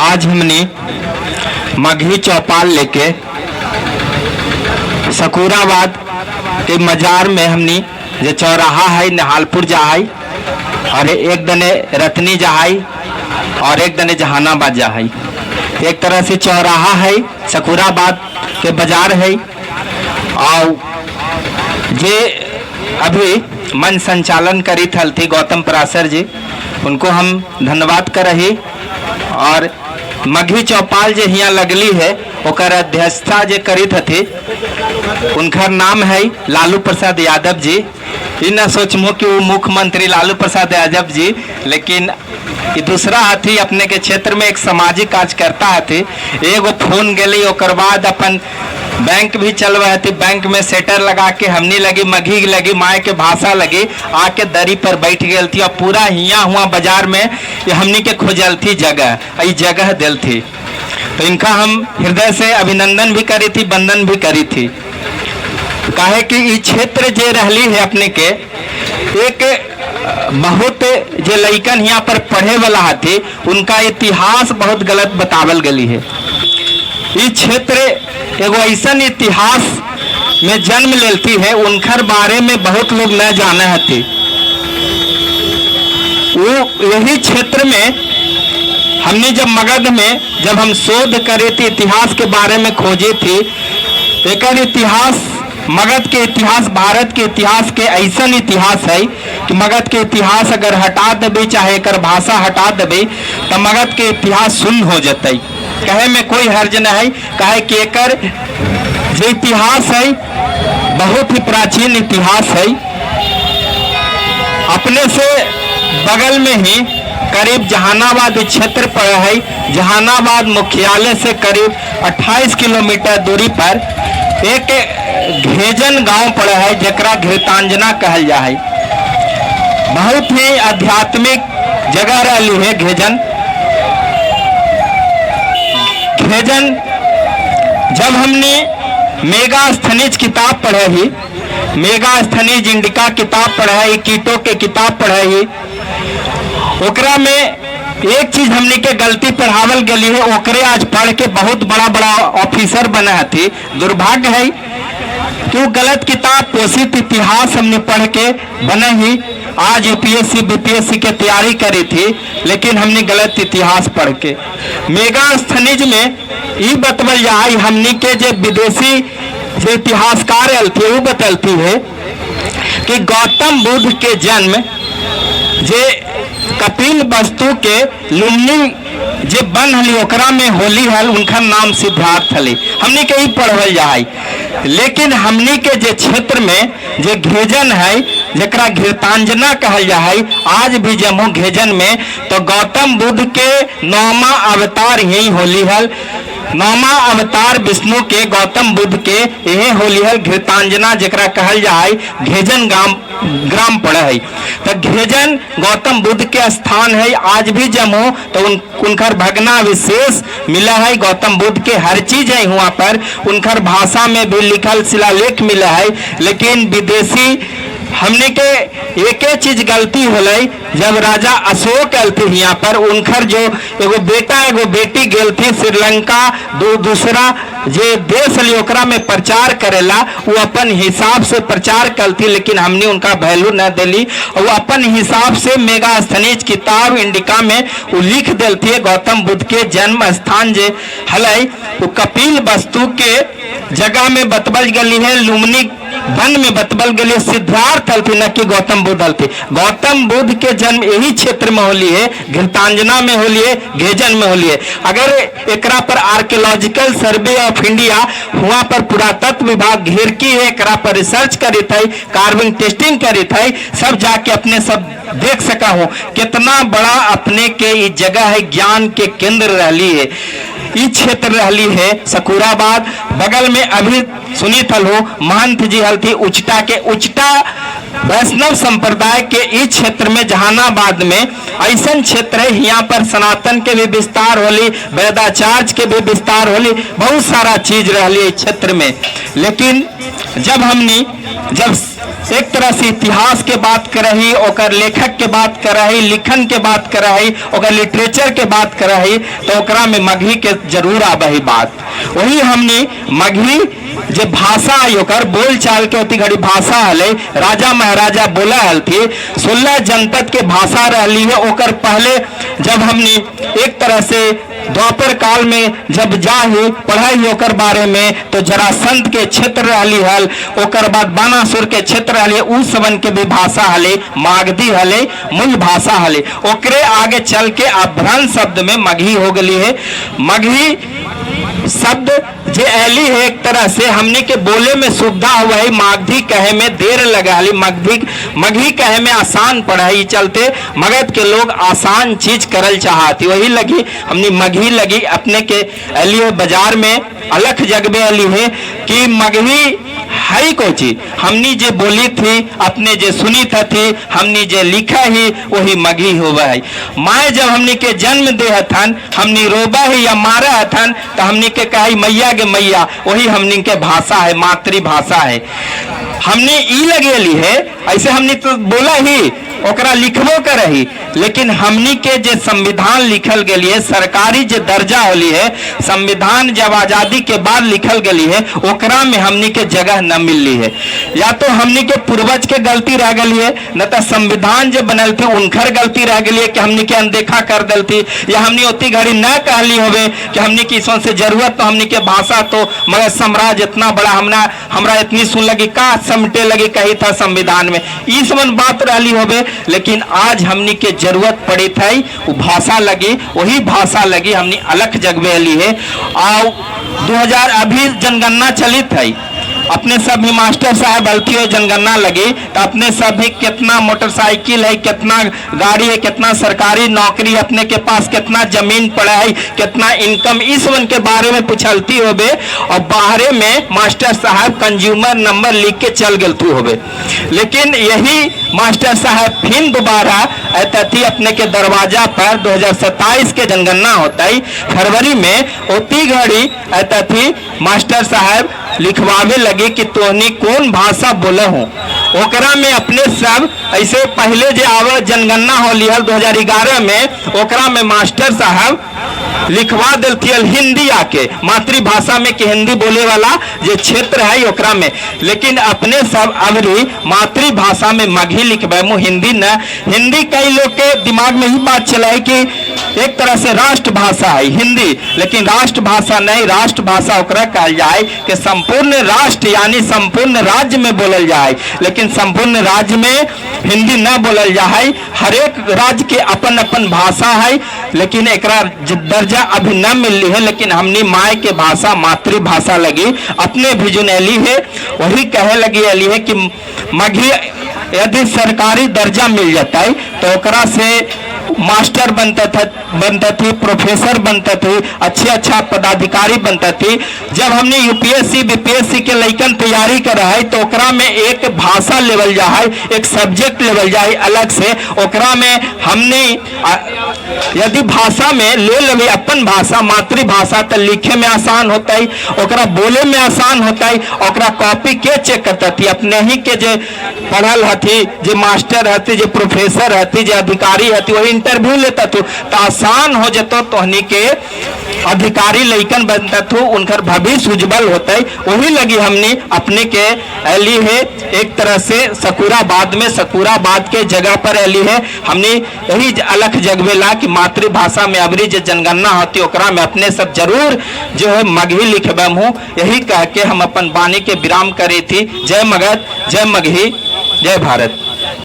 आज हमने मगही चौपाल लेके सकुराबाद के मजार में हमने जो चौराहा है निहालपुर जा है और एक दने रतनी जा है और एक दने जहानाबाद जा है। एक तरह से चौराहा है, सकुराबाद के बाजार है। और जे अभी मन संचालन करी थी गौतम पराशर जी, उनको हम धन्यवाद कर रही। और मगही चौपाल जे हियाँ लगली है ओकर अध्यक्षता जे करी थी उनकर नाम है लालू प्रसाद यादव जी। ई न सोचमो कि वो मुख्यमंत्री लालू प्रसाद यादव जी, लेकिन ई दूसरा हथी अपने के क्षेत्र में एक सामाजिक कार्यकर्ता हथी। एगो फोन गेली ओकर बाद अपन बैंक भी चलवे हथी, बैंक में सेटर लगा के हमनी लगी मगही लगी माए के भाषा लगी आके दरी पर बैठ गेल थी और पूरा हिया हुआ बाजार में ये हमनी के खोजल थी जगह, ई जगह दिल थी। तो इनका हम हृदय से अभिनंदन भी करी थी, वंदन भी करी थी। काहे कि ई क्षेत्र जे रहली है अपने के एक बहुत जे लइकन यहाँ पर पढ़े वाला हथी उनका इतिहास बहुत गलत बतावल गली है। ई क्षेत्र एगो ऐसा इतिहास में जन्म लेती है, उनकर बारे में बहुत लोग न जाने हथी। वो यही क्षेत्र में हमने जब मगध में जब हम शोध करे थे, इतिहास के बारे में खोजे थे, एकर इतिहास मगध के इतिहास भारत के इतिहास के ऐसा इतिहास है कि मगध के इतिहास अगर हटा देबे चाहे एकर भाषा हटा देबे तो मगध के इतिहास शून्य हो जतई। कहे में कोई हर्ज न है, काहे कि एकर जो इतिहास है बहुत ही प्राचीन इतिहास है। अपने से बगल में ही करीब जहानाबाद क्षेत्र पर है। जहानाबाद मुख्यालय से करीब 28 किलोमीटर दूरी पर एक घेजन गांव पड़े है जकरा घृतांजना कहल जा है। बहुत ही आध्यात्मिक जगह रही है घेजन। घेजन जब हमने मेगास्थनीज किताब पढ़े ही, मेगास्थनीज इंडिका किताब पढ़े ही, कीटो के किताब पढ़े ही, ओकरा में एक चीज हमने के गलती पढ़ावल गली है, ओकरे आज पढ़ के बहुत बड़ा बड़ा ऑफिसर बने हथी। दुर्भाग्य है कि वो गलत किताब पोषित इतिहास हमने पढ़ के बने ही आज यूपीएससी बीपीएससी के तैयारी करी थी, लेकिन हमने गलत इतिहास पढ़ के मेगास्थनीज में ई बतवल जाए हमने के जे विदेशी जे इतिहासकार थी वो बतलती है कि गौतम बुद्ध के जन्म जे कपिल वस्तु के लुम्बिनी जे बन हली ओकरा में होली हल, उनका नाम सिद्धार्थ हली। हमने के ई पढ़ल जाए, लेकिन हमनी के जे क्षेत्र में जे घेजन है जकरा घृतांजना कहल जाए, आज भी जमू घेजन में तो गौतम बुद्ध के नौमा अवतार यही होली हल। नौमा अवतार विष्णु के गौतम बुद्ध के यही होली हल घृतांजना जकरा कहल जाए घेजन गांव ग्राम पड़े है। तो घेजन गौतम बुद्ध के स्थान है। आज भी जमो तो उनकर भगना विशेष मिला है। गौतम बुद्ध के हर चीज है वहाँ पर, उनकर भाषा में भी लिखल शिलालेख मिला है। लेकिन विदेशी हमने के एक चीज गलती होलै, जब राजा अशोक अलथी यहाँ पर उनकर जो एगो बेटा एगो बेटी गेल थी श्रीलंका दूसरा जे देश हली ओकरा में प्रचार करेला, वो अपन हिसाब से प्रचार करती, लेकिन हमने उनका वैल्यू न दिली। वो अपन हिसाब से मेगास्थनीज किताब इंडिका में वो लिख दिलती गौतम बुद्ध के जन्म स्थान जे हलै वो कपिल वस्तु के जगह में बतबल गली है, लुम्बिनी वन में बतबल गली सिद्धार्थ हलथी, न कि गौतम बुद्ध हलथी। गौतम बुद्ध के जन्म यही क्षेत्र में होली है, घृतांजना में होली है, घेजन में होली है। अगर एकरा पर आर्कियोलॉजिकल सर्वे ऑफ इंडिया हुआ पर पुरातत्व विभाग घेर की है, एकरा पर रिसर्च करित है, कार्बिंग टेस्टिंग करित है, सब जाके अपने सब देख सका हूँ कितना बड़ा अपने के ई जगह है, ज्ञान के केंद्र रहली है ई क्षेत्र रहली है सकुराबाद। बगल में अभी सुनी थल हो महंत जी हलथी उचटा के, उचटा वैष्णव संप्रदाय के इस क्षेत्र में जहानाबाद में ऐसा क्षेत्र है, यहाँ पर सनातन के भी विस्तार होली, वेदाचार्य के भी विस्तार होली, बहुत सारा चीज रहली इस क्षेत्र में। लेकिन जब हमनी जब एक तरह से इतिहास के बात करही, ओकर लेखक के बात करही, लिखन के बात करही, ओकर लिटरेचर के बात करही, तो ओकरा में मगही के जरूर आबही बात। वही हमनी मगही जे भाषा है ओकर बोलचाल के अति घड़ी भाषा हले, राजा महाराजा बोला हलथी, 16 जनपद के भाषा रहली है। ओकर पहले जब हमनी एक तरह से द्वापर काल में जब जाही पढ़ाई ओकर बारे में, तो जरासंध के क्षेत्र रहली हल, ओकर बाद बानासुर के क्षेत्र रहली, उ सबन के भी भाषा हले मागधी हले, मूल भाषा हले। ओकरे आगे चल के अपभ्रंश शब्द में मगही हो गई है। मगही शब्द जे ऐली है एक तरह से हमने के बोले में सुविधा हुआ है, मागधी कहे में देर लगा ली, मगधी मगही कहे में आसान पड़ा है। चलते मगध के लोग आसान चीज करल चाहती, वही लगी हमने मगही लगी अपने के ऐली है बाजार में अलग जगबे ऐली है कि मगही है को चीज। हमनी जे बोली थी, अपने जे सुनी थी, हमनी जे लिखा ही वही मगही होवा है। माए जब हमनी के जन्म दे हथन, हमनी रोबा ही या मारा हथन, तो हमनी के कही मैया के मैया, वही हमनी के भाषा है, मातृभाषा है। हमने ई लगेली है, ऐसे हमनी तो बोला ही, ओकरा लिखबो करही, लेकिन हमनी के जे संविधान लिखल गेली है, सरकारी जे दर्जा होली है, संविधान जब आजादी के बाद लिखल गेली है, ओकरा में हमनी के जगह न मिलली है। या तो हमनी के पूर्वज के गलती रह गई है, न तो संविधान जे बनल थी उनकर गलती रह गई है कि हमनी के अनदेखा कर दिल थी, या हमनी ओती घड़ी न कहली होवे कि हमनी के इसों से जरूरत तो हमनी के भाषा तो, मगर साम्राज्य इतना बड़ा हमना हमरा इतनी सुन लगी का समटे लगी कही था संविधान में, इस मन बात रहली होवे। लेकिन आज हमनी के जरूरत पड़ी थी वो भाषा लगी, वही भाषा लगी हमनी अलग जगबे अली है। और 2000 अभी जनगणना चली थी, अपने सब भी मास्टर साहब हल्की हो जनगणना लगी, तो अपने सब भी कितना मोटरसाइकिल है, कितना गाड़ी है, कितना सरकारी नौकरी अपने के पास, कितना जमीन पड़ा है, कितना इनकम, इस वन के बारे में पूछलती होबे। और बाहरे में मास्टर साहब कंज्यूमर नंबर लिख के चल गल तू होबे। लेकिन यही मास्टर साहब फिर दोबारा अतथी अपने के दरवाजा पर 2027 के जनगणना होता है फरवरी में, ओती घड़ी अतथी मास्टर साहब लिखवावे लगे कि तोहनी कौन भाषा बोले हो। ओकरा में अपने सब ऐसे पहले जे आवे जनगणना हो लिहल 2011 में, ओकरा में मास्टर साहब लिखवा दिलथी हिंदी आके मातृभाषा में कि हिंदी बोले वाला जे क्षेत्र है ओकरा में। लेकिन अपने सब अवरी मातृभाषा में मगही लिखबे मुँह हिंदी न। हिंदी कई लोग के दिमाग में ही बात चला है कि एक तरह से राष्ट्रभाषा है हिंदी, लेकिन राष्ट्रभाषा नहीं, राष्ट्रभाषा ओकरा कहल जाए कि संपूर्ण राष्ट्र यानी संपूर्ण राज्य में बोलल जाए, लेकिन संपूर्ण राज्य में हिंदी न बोलल जाए। हर एक राज्य के अपन अपन भाषा है, लेकिन एकरा दर्जा अभी न मिलली है। लेकिन हमनी माय के भाषा मातृभाषा लगी अपने भी जुनैली है, वही कहे लगी अली है कि मगही यदि सरकारी दर्जा मिल जाता है तो ओकरा से मास्टर बनता था, बनता थी, प्रोफेसर बनता थी, अच्छे अच्छा पदाधिकारी बनता थी। जब हमने यूपीएससी बीपीएससी के लइकन तैयारी कर है तो ओकरा में एक भाषा लेवल जा है, एक सब्जेक्ट लेवल जा है अलग से। ओकरा में हमने यदि भाषा में ले लेवे अपन भाषा मातृभाषा तो लिखे में आसान होता है, ओकरा बोले में आसान होता है, ओकरा कॉपी के चेक करता थी अपने ही के जे पढ़ल हथी, जे मास्टर हथी, जे प्रोफेसर हथी, जे अधिकारी हथी, वही इंटरव्यू लेता तू तो आसान हो जतो तोहनी के अधिकारी लइकन बनता थू, उनकर भविष्य उज्जवल होता है। वही लगी हमने अपने के अली है एक तरह से सकूराबाद में, सकूराबाद के जगह पर अली है। हमने यही अलग जगवेला कि मातृभाषा में अबरी जो जनगणना होती ओकरा में अपने सब जरूर जो है मगही लिखबम हूँ। यही कह के हम अपन वाणी के विराम करे थी। जय मगध, जय मगही, जय भारत।